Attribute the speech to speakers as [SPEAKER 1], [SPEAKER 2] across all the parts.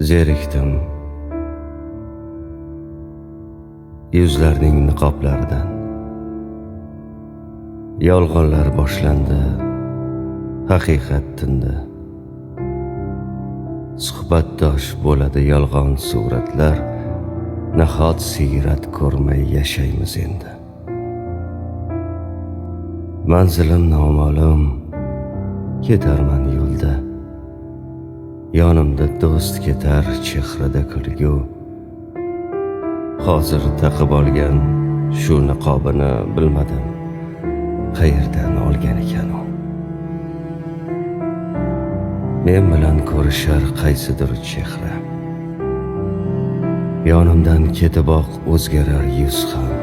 [SPEAKER 1] Zerikdim yuzlarning niqoblaridan. Yolg'onlar boshlandi, haqiqat tindi. Suhbatdosh bo'ladi yolg'on suratlar, nahot siyrat ko'rmay yashaymiz endi. Manzilim noma'lum, ketarman yo'lda. Yonimda do'st ketar, chehrada kulgu. Hozir taqib olgan shu niqobini bilmadim, qayerdan olgan ekan u. Men bilan ko'rishar qaysidir chehra. Yonimdan ketiboq o'zgarar yuz ham.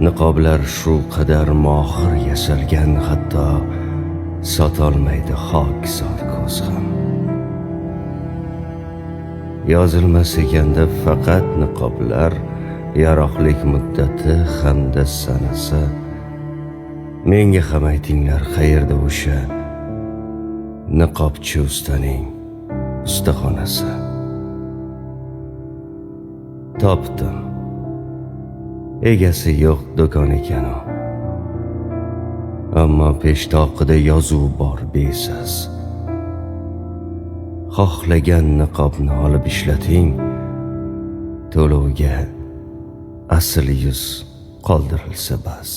[SPEAKER 1] Niqoblar shu qadar mohir yasalgan, hatto sotolmaydi hokisor ko'z ham. Yozilmas ekanda faqat niqoblar yaroqlik muddati hamda sanasi. Menga ham aytinglar, qayerda o'sha niqobchi ustaning ustaxonasi. Topdim. Egasi yo'q do'kon ekan u. Ammo peshtoqida yozuv bor besas. Xohlagan niqobni olib ishlating, to'lovga asl yuz qoldirilsa bas.